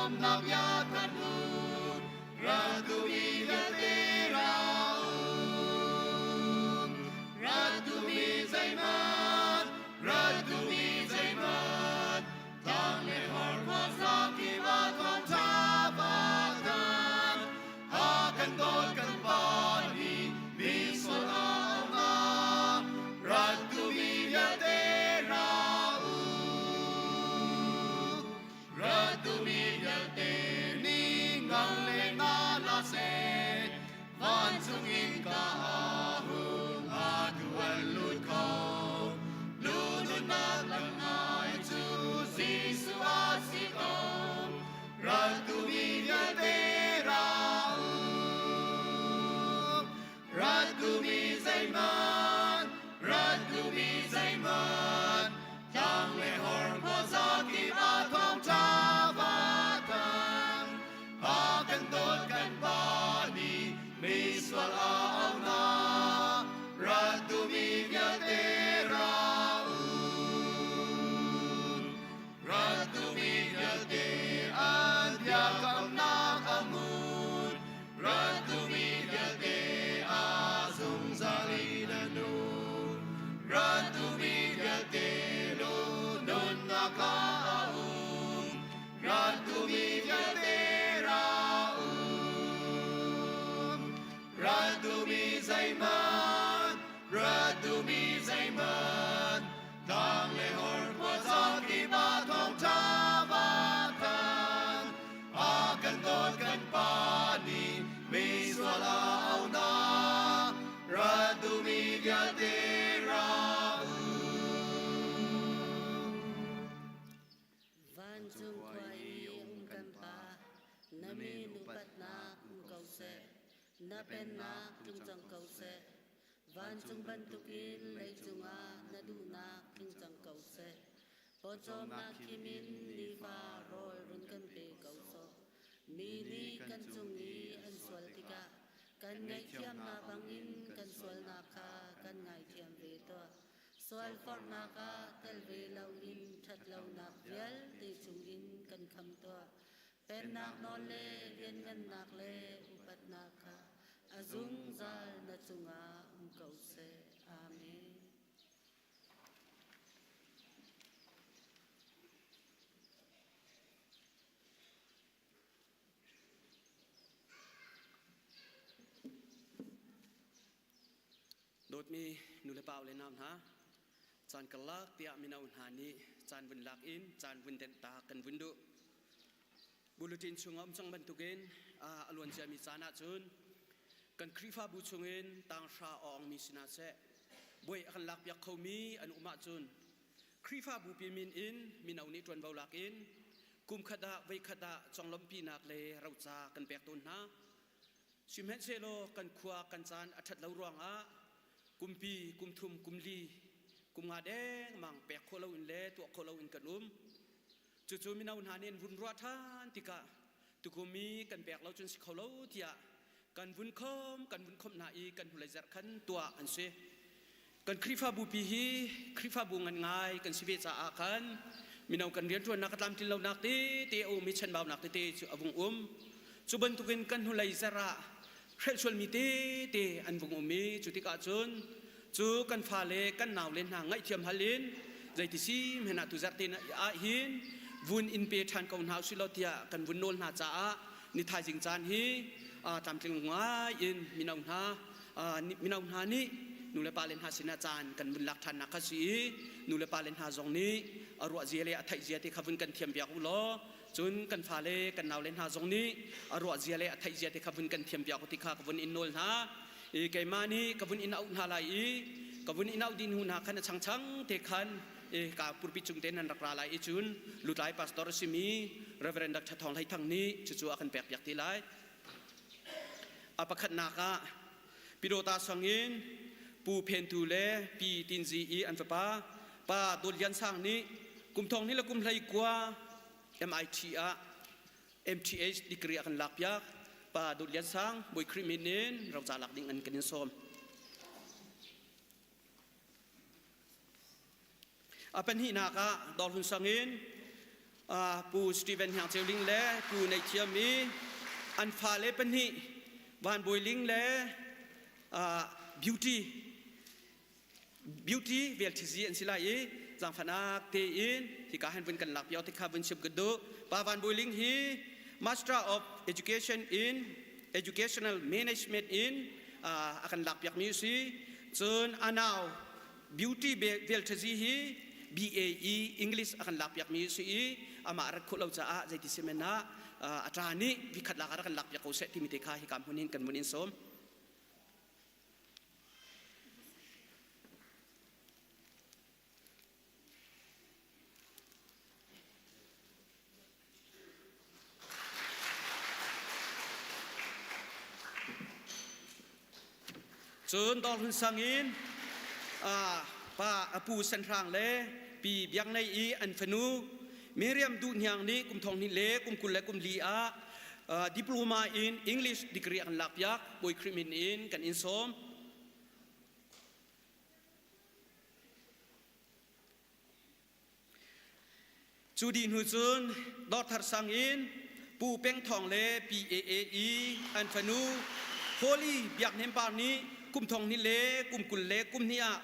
lawmnak bia thanh u. Ra duhmi vialte ra u. Ra duhmi zeihmanh, ra duhmi zeihmanh, tlang le hor khuaza kip ah thawngṭha va thanh. A kan dawt kan Pa nih misual a auh hna. Rat duhmi vialte ra u. Rat duhmi vialte nih ngang le na la seh. Vancung in ka hung a tuan lut kho. Lununnak lam ngai cu Jesuh a si ko. Ral duhmi vialte ra u. Rat duhmi zeihmanh, rat duhmi zeihmanh, tlang le hor khuaza kip ah thawngṭha va thanh. A kan dawt kan Pa nih misual a auh hna. Rat duhmi vialte ra u. Rat duhmi vialte an biakamnak a hmun. Rat duhmi vialte a zungzal in a nung. Rat duhmi vialte lu nunnak ah a um. Rat duhmi vialte ra um. Rat duhmi zeihmanh, rat duhmi zeihmanh, tlang le hor khuaza kip ah thawngṭha va thanh. A kan dawt kan Pa nih misual a auh hna. Rat duhmi vialte ra u. Vancung khua i um kan Pa, na min upatnak um ko seh. Na pennak tlung cang ko seh. Vancung bantukin leicung ah na duhnak tling cang ko seh. Pawcawmnak khim in nifa rawl run kan pe ko sawh. Mi nih kan cung i an sual tikah kan ngaihthiamnak bangin kan sualnak kha kan ngaithiam ve tuah. Sualforhnak ah tel ve loin ṭhatlonak vialte chungin kan kham tuah. Pennak nawl le lianngannak le upatnak kha a zungzal na cungah um ko seh. Amen. Dawtmi nulepa le nau hna, caan karlak tiah mino hna nih caan vun lak in caan vun denh ta kan vun duh. Bulletin chung a um cang bantukin a luan ciami caan ahcun kan Khrihfabu chungin tanghra a ongmi sinah seh buai a kan lakpiak khomi an um ahcun Khrihfabu pi min in mino nih ṭuanvo lak in kum khat ah voi khat ah conglawmhpinak le roca kan pek tawn hna. Sihmanhsehlaw kan khua kan caan a ṭhat lo ruangah kumpi, kum thum, kum li, kum nga dengmang pek khawh loin le tuah khawh loin kan um. Cucu mino hna nih an vun ruah ṭhan tikah tukum i kan pek lo cun si kho lo tiah kan vun khom kan vun khomh hna i kan hnulei zarh khan tuah an si. Kan Khrihfabu pi hi Khrihfabu ngan ngai kan si ve caah khan mino kan rianṭuannak a tlamtlin lonak tete a um i chanbaunak tete cu a vung um. Cu bantukin kan hnulei zarh ah hrelhsualmi tete an vung um i cu tikah cun cu kan fale kan naule hna ngaihthiam hal in zeiti si hmanh ah tuzarh te ah hin vun in pe ṭhan ko hna usih law tiah kan vun nawl hna caah ni thaizing caan hi tlamtling ngai in mino hna mino hna nih nulepa le hna sinah caan kan vun lak ṭhannak kha si i nulepa le hna zong nih a ruah zia le a theih zia te kha vun kan thiam piak u law cun kan fale kan naule hna zong nih a ruah zia le a theih zia te kha vun kan thiam piak u ti kha ka vun in nawl hna i keimah nih ka vun in auh hna lai i ka vun in auh dih hnu hna khan a changchang te khan i ka purpi cung te nan rak ra lai i cun lutlai pastor a simi Reverend Dr. Thawng Hlei Thang nih cucu a kan pek piak ti lai. A pakhatnak ah Pidawta sangin Pu Phen Tu le Pi Tin Zi i an fapa Pa Dawt Lian Sang nih kum thong ni le kum hlei kua MIT ah MTH degree a kan lakpiak. Pa Dawt Lian Sang Bawi Khrih min in roca lak ding an kan in sawm. A pahnihnak ah Dawrhlun sangin Pu Stephen Hniang Ceu Ling le Pu Nei Thiam i an fale pahnih Van Bawi Ling le Beauty Beauty Velthizi an si lai i zaangfahnak tein hika han vun kan lak piak tikha vun chim ka duh. Pa Van Bawi Ling hi Master of Education in Educational Management in a kan lak piakmi a si. Cun a nau Beauty Velthazi hi BAE English a kan lak piakmi a si i amah rat khawh lo caah zeiti si men ah a ṭa nih vikhat lak ah rak kan lak piak ko seh timi te kha hika hmun in kan vun in sawm. Cun Dawrhlun sang in pa a pu Senhrang le pi Biak Nei i an fanu Miriam Duh Hniang nih kum thong hnih le kum 20 le kum li ah diploma in English degree a kan lakpiak. Bawi Khrih min in kan in sawm. Cu dih hnu cun Dawrthar sang in Pu Peng Thawng le PAA i an fanu Holy Biak Hnem Par nih kum thong hnih le kum 20 le kum hnih ah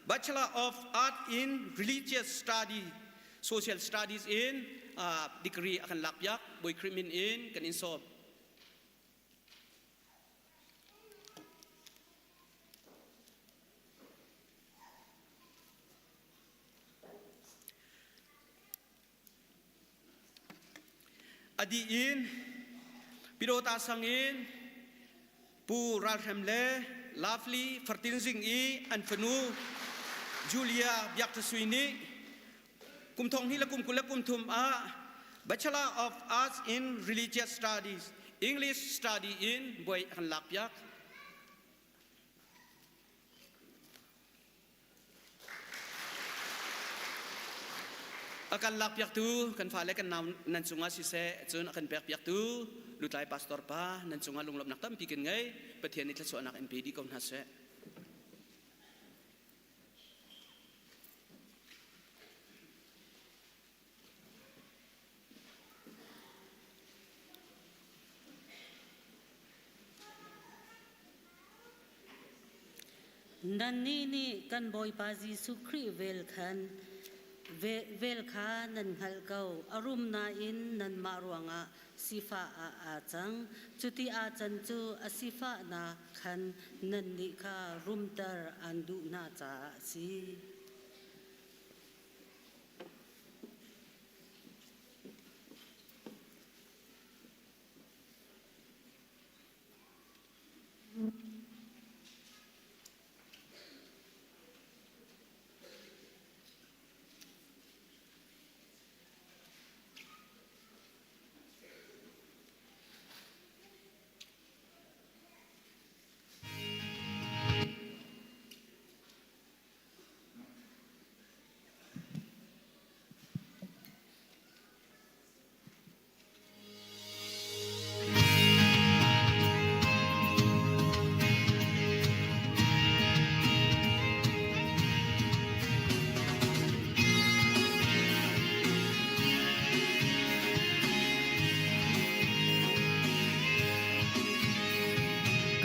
Bachelor of Art in Religious Study Social Studies in degree a kan lakpiak. Bawi Khrih min in kan in sawm. A dih in Pyidawta sang in Pu Ral Hrem le Lovely Fartin Zing i an fanu Julia Biak Tha Sui nih kum thong hnih le kum 20 le kum thum ah Bachelor of Arts in Religious Studies English Study in buai an lakpiak. A kan lakpiaktu kan fale kan nau nan cungah siseh cun a kan pekpiaktu lutlai pastor pa nan cungah lunglawmhnak tampi kan ngei. Pathian nih thluachuahnak in pe dih ko hna seh. Nannih nih kan Bawipa Jesuh Khrih vel khan vel kha nan hngalh ko. A rum nain nanmah ruangah sifah ah aa cang. Cuti aa can cu a sifahnak khan nannih kha rumter aan duh hna caah a si.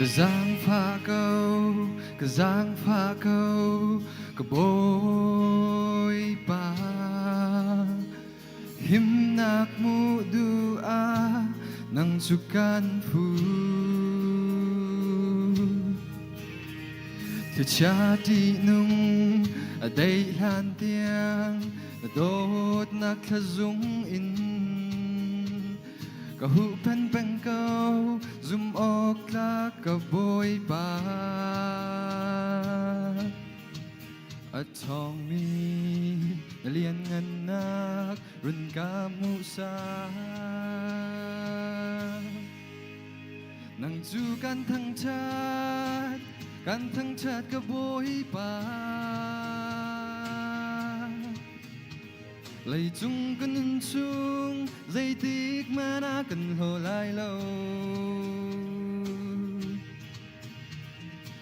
Ka zaangfah ko, ka zaangfah ko, ka Bawipa. Himnak hmuh duh ah nang cu kan phu. Thlichia ṭihnung a deih hlan tiang na dawtnak thlazung in ka huhphen peng ko zum awk tlak ka Bawipa. A ṭhawngmi na lianngannak run ka hmuhsak. Nang cu kan thangṭhat, kan thangṭhat ka Bawipa. Leicung ka nun chung zeitik hmanh ah kan hlaw lai lo.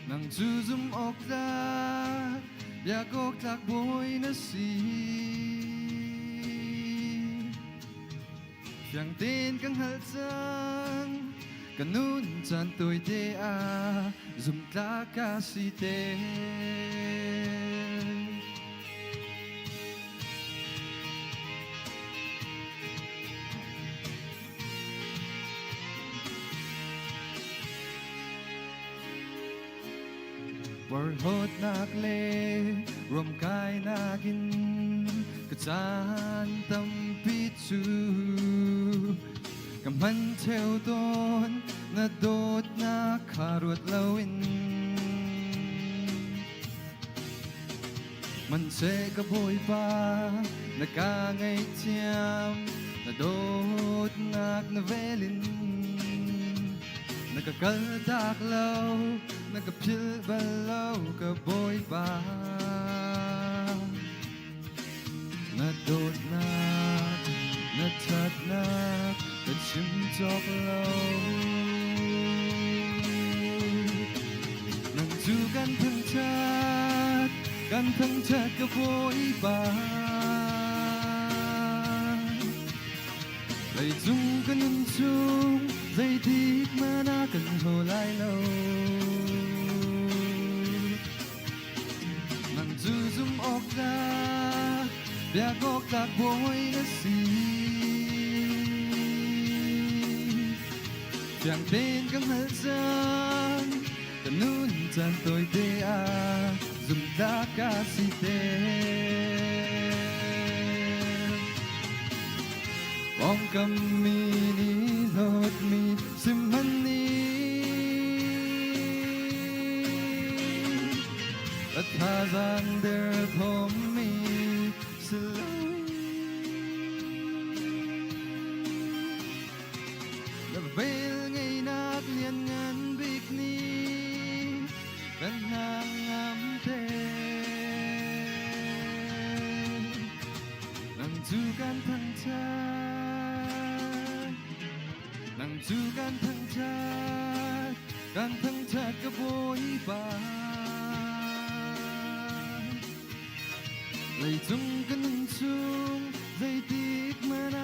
Nang cu zum awk tlak, biak awk tlak bawi na si. Fiang tein ka hngalh cang ka nun caan tawite ah zumtlak ka si te. Porhlawtnak le ruamkainak in ka caan tampi cu ka hman theo tawn, na dawtnak kha ruat loin. Hmanhseh ka Bawipa, na ka ngaihthiam, na dawtnak na vel in na ka kaltak lo, na ka philh bal lo, ka Bawipa. Na dawtnak, na ṭhatnak ka chim cawk lo. Nang cu kan thangṭhat, kan thangṭhat ka Bawipa. Leicung ka nun chung zeitik hmanh ah kan ho lai lo. Nang cu zum awk tlak, biak awk tlak bawi na si. Fiang tein ka hngalh cang, ka nun caan tawite ah zumtlak ka si te. Pawngkam mi nih hlawtmi sihmanhni ka thazaang derthawmmi si loin na vel ngeinak lianngan bik nih kan hnangam te. Nang cu kan thangṭhat, nang cu kan thangṭhat, kan thangṭhat ka Bawipa. Leicung ka nun chung zeitik hmanh.